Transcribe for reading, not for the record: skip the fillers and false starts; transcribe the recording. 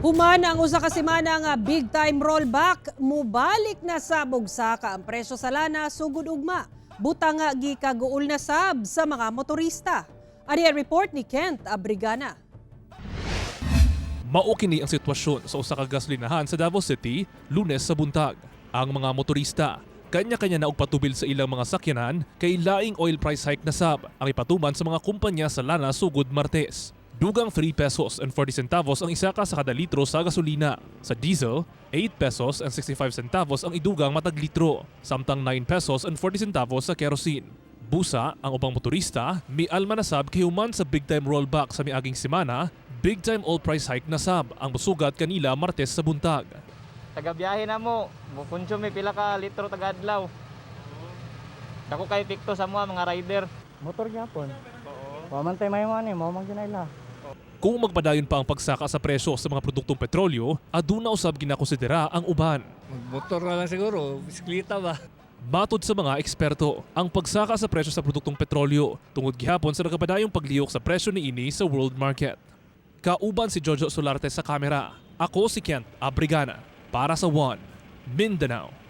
Human ang usa ka semana nga big time rollback, mubalik na sa saka ang presyo sa lana sugod ugma. Butang nga gikaguol na sab sa mga motorista. Ani ang report ni Kent Abrigana. Mao kini ang sitwasyon sa usa ka gasolinahan sa Davao City Lunes sa buntag. Ang mga motorista kanya-kanya na og patubil sa ilang mga sakyanan kay laing oil price hike na sab ang ipatuman sa mga kumpanya sa lana sugod Martes. Dugang 3 pesos and 40 centavos ang isa ka sa kada litro sa gasolina. Sa diesel, 8 pesos and 65 centavos ang idugang matag litro, samtang 9 pesos and 40 centavos sa kerosene. Busa, ang ubang motorista, mialma na sab kay human sa big time rollback sa miaging semana, big time oil price hike na sab ang musugat kanila Martes sa buntag. Taga biyahe na mo, mo-consume pila ka litro taga adlaw. Dako kay epekto sa mga rider. Motor gyapon. Wa man tay may money, mao man gyud na ila. Kung magpadayon pa ang pagsaka sa presyo sa mga produktong petrolyo, aduna usab ginakonsidera ang uban. Magmotor na lang siguro, bisikleta ba? Matod sa mga eksperto, ang pagsaka sa presyo sa produktong petrolyo tungod gihapon sa nagapadayong paglihok sa presyo niini sa world market. Kauban si Jojo Solarte sa kamera. Ako si Kent Abrigana para sa One Mindanao.